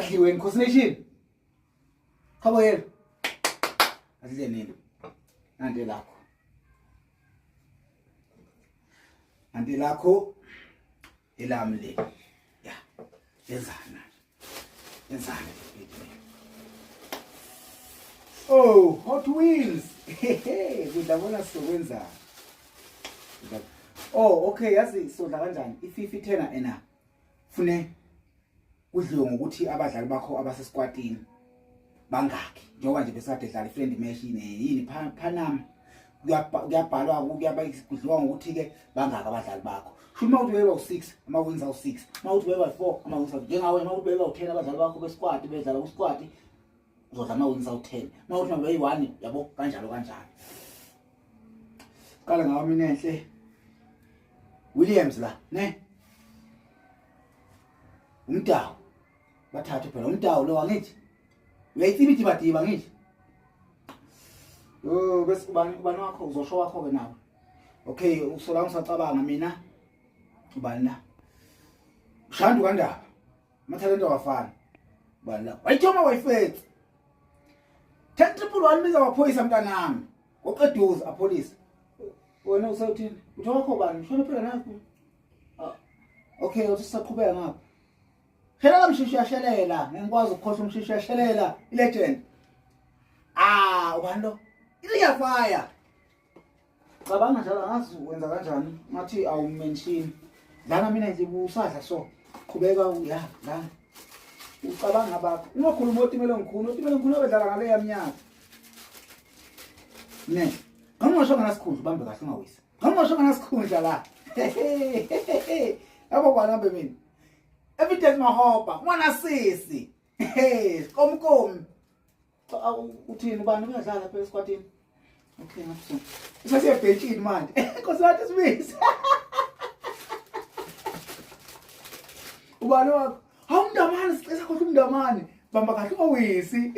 Adliwe Nkosi Nation. Khabo yena. Adle nini? Nante lakho. Nante lakho elami le. Ya. Yenzani? Yenzani? Oh, Hot Wheels. Kudla bona sizokwenzani? Oh, okay, yazi sodla kanjani? Ififi thena ena. Fune kudliwe ngokuthi abadlali bakho abasesikwatini bangaki njengoba nje besade dlala i-friend match yini Panama kuyabhalwa kuyaba kudliwa ngokuthi ke bangaki abadlali bakho sho uma uthi beba u6 ama wins awu6 uma uthi beba u4 ama wins njengawe uma uthi beba u10 abadlali bakho besquad bedlala kusquad uzodla ama wins awu10 uma uthi mabe yi1 yabo kanjalo kanjalo qala ngawo mina enhle Williams la ne Umdawu bathathe phela umdawu lo angithi uyayitsiba idibadiba ngithi Oh bese ubani ubani wakho uzosho wakho ke nawe okay usola ngisacabanga mina ubani la Shandu kandaba amathalente awafani ubani la wayithoma wayifethu 10 triple 1 biza amaphoyisa mntanami oqeduze apholisa wena usawuthini uthi wakho bani shona phela nakho ah, okay uthi sisaqhubeka ngapha Shelela mshishi yashelela ngikwazi ukukhohlwa umshishi yashelela ilegend ah ubani lo iyafire cabanga njalo angazi wenza kanjani ngathi awumention dlana mina nje usadla so qhubeka ya dlana ucabanga bakho ungakhuluma otimele ngikhulu otimele ngikhulu abedlala ngale yaminyaka ne ngangingasho nganasikhundla ubambe kahle ungawisi ngangingasho nganasikhundla la yabo kwanambe mina evidence mahoba ngwana sisi hey komkomi uthini ubani uyadlala phela esikwatini okay ngathi usasebhentshini manje nkosi wathi sibisi ubani wakho hawu mntamane sicela khohle umntamane bamba kahle ungawisi